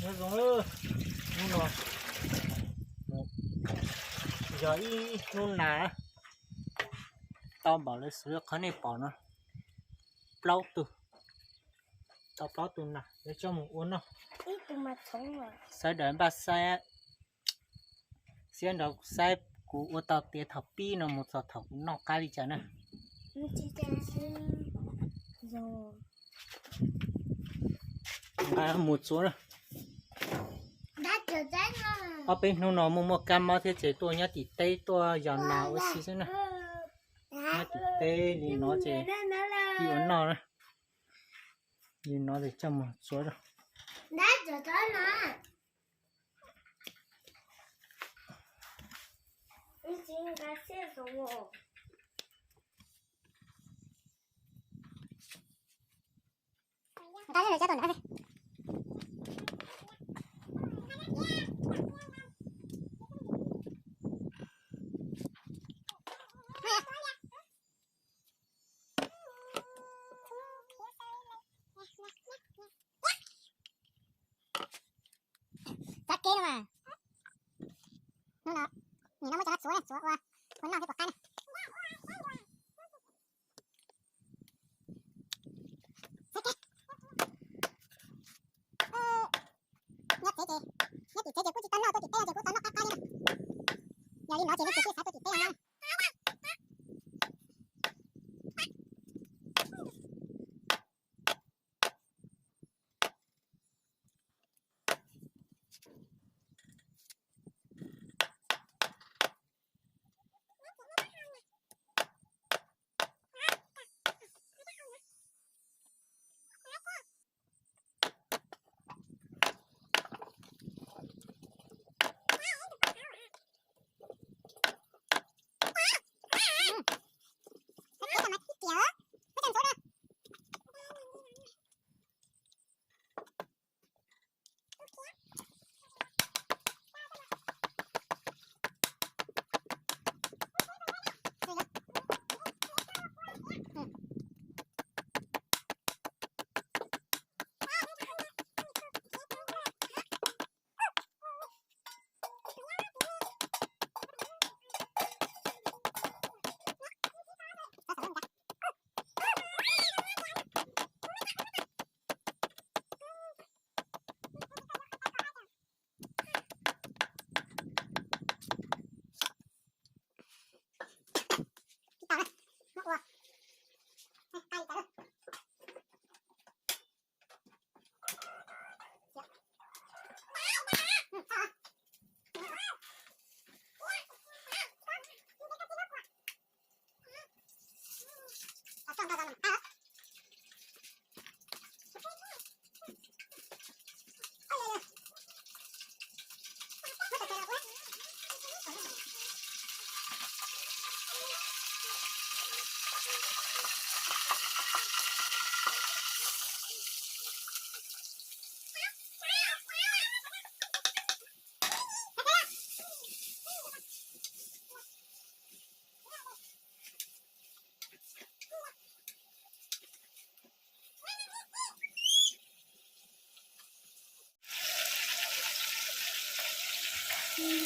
Nyob zoo, hnub no yog ib hnub nas tau npaum lawv xwb qhov nej pom no, plaub tug, tau plaub tug nas lawv coj mus ua noj. Sawv daws npaj saib, xiab nrog saib kuv ua tau tiav thaum pib no mus txog thaum kuv noj qab li cas na. Nqa mus txuav na. Ob peb hnub no muaj muaj kab mob thiab ces tuaj nyob tim teb tuaj yos nas ua si xwb na. Nyob tim teb li no ces ib ua noj na. Li no ces coj mus txuav. Txav kev no mas. Hnub no nim no muab cov no txuav na, txuav ua, ua noj thiab puas qab na. Nyob tsev ces, nyob tim tsev ces kuj tsis tau noj, tuaj tim teb no ces kuj tau noj qab qab li na. Yog li no ces nej tsis xav tuaj tim teb no na.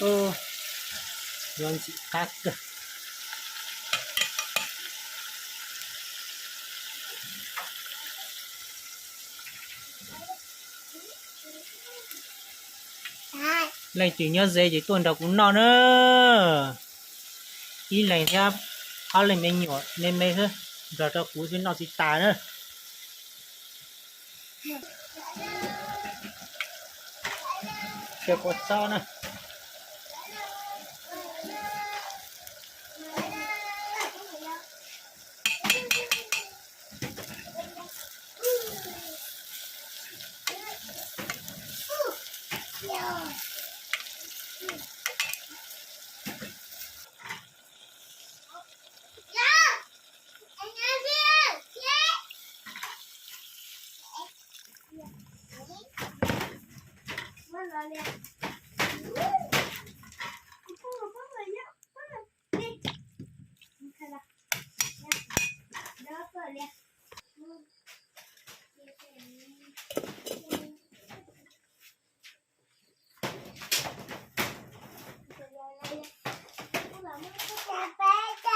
Ub, yuav ntxim qab kawg. Leej twg nyob ze ces tuaj nrog kuv noj na. Ib leeg thiab ob leeg me nyuam me me xwb, nrog rau kuv xwb noj tsis tas na. Cia kua txob na.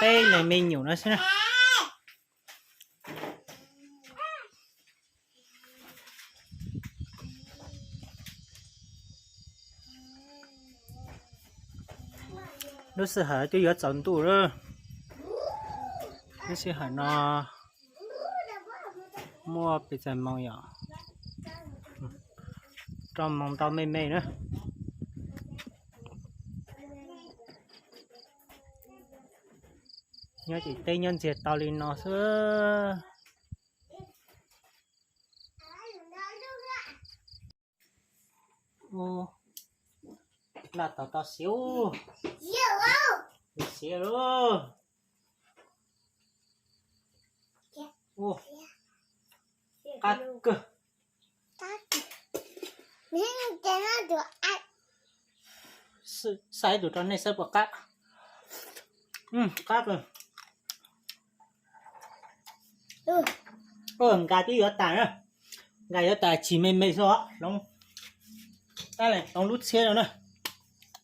peb leeg me nyuam no xwb na. Lub sij hawm twb yuav tsaus ntuj lawm. Lub sij hawm no muaj pes tsawg moos yom? Rau moos ntau me me na. Nyob tim teb nyob ntxiag tau li no xwb. Ub, laj tau tau siav, siav lauj. Ub, qab kawg. Xa ib tug rau nej saib puas qab. Qab kawg. Nkag twb yuav tas na. Nkag yuav tas, chim me me xwb os. Hloov, hloov lub txhiab no na.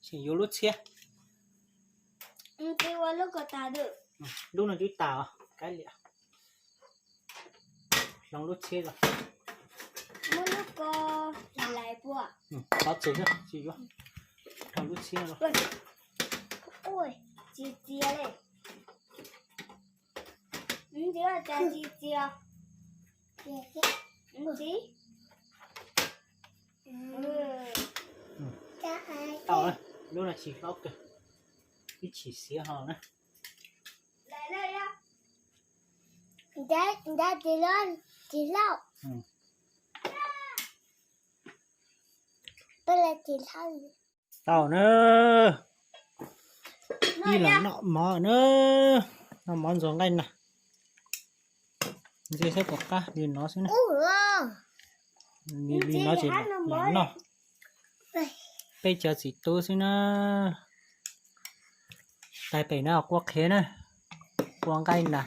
Tseem yuav lub txhiab. Lub no twb tas os, kav liam. Hloov lub txhiab los. Qhov txus xwb, tsis yuav. Hloov lub txhiab los. Tau, lub no tsis hlob kawg, ib chim xiav ho na. Tau na, ib los noj mov na. Noj mov ntxuag nqaij na. Ntxiv saib puas qab li no xwb na. Li no ces los noj. Peb cov txiv tub xwb na. Tais pem no quaj qhiav na, quaj nqaij na.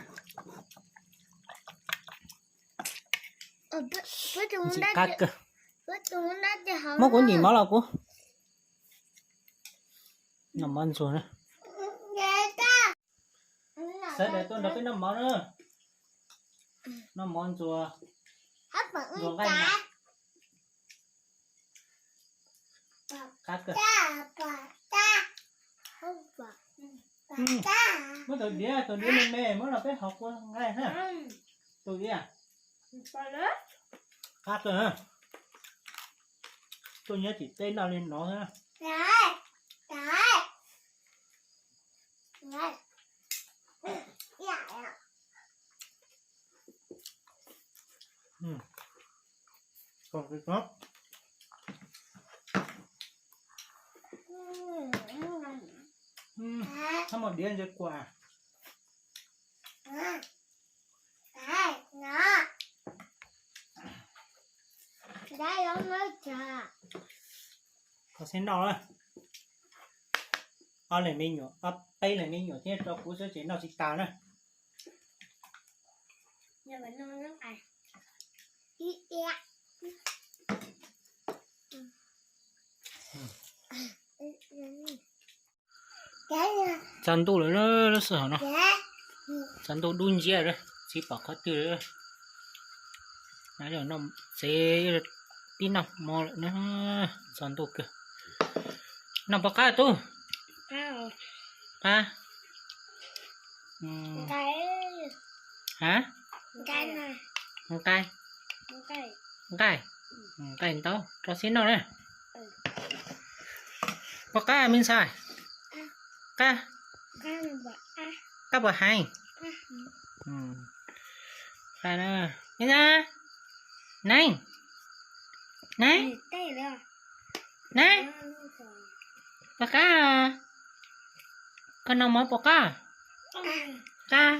Ntxim qab kawg. Muab kuv ntim mov los kuv noj mov ntxuag na. Sawv daws tuaj nrog peb noj mov na. Noj mov ntxuag, ntxuag nqaij na. Qab kawg. Muab tus diav, tus diav me me muab los peb haus quaj nqaij na. Tus diav. Qab kawg. Tuaj nyob tim teb noj li no xwb. Thab mos diav ntse kua. Kho xeeb noj na. Ob leeg me nyuam, ob peb leeg me nyuam thiab rau kuv xwb ces noj tsis tas na. Tsaus ntuj lawm na, lub sij hawm no tsaus ntuj dub nciab, tsis pom qhov twg. Tsev tib noj hmo lawm na, tsaus ntuj kawg. Noj puas qab tub? Qab. Ha? Nqaij, nqaij ntau, rau xib noj na. Puas qab me ntxhais? Qab, qab puas heev? Qab na. Me ntxhais, neeb, neeb, neeb, puas qab? Koj noj mov puas qab? Qab.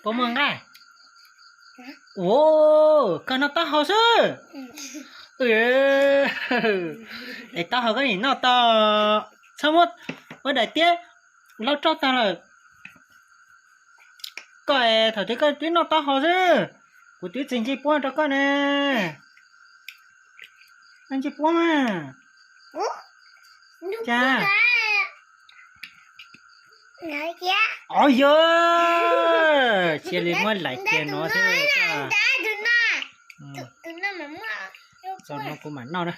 Puas muaj nqaij? Ua, koj noj taub hau xwb. Es taub hau koj nim noj tau, txhob muab ua daim tiab laub roj tag lawm. Koj es thaum twg koj twb noj taub hau xwb, kuv twb tsis ntsib puab rau koj ne. Noj ntsib puab mas. Cas? Au yog, cia li muab laim kiag no xwb. Txog no kuv mam noj na.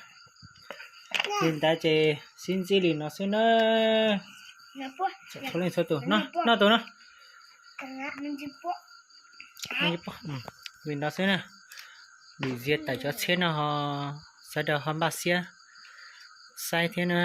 Li ntawd ces sib ntsib li no xwb na. Txhua leej txhua tus noj tus no. Li no xwb na. Lim zias tawm cov tsheb no ho, sawv daws ho npaj siab saib thiab na.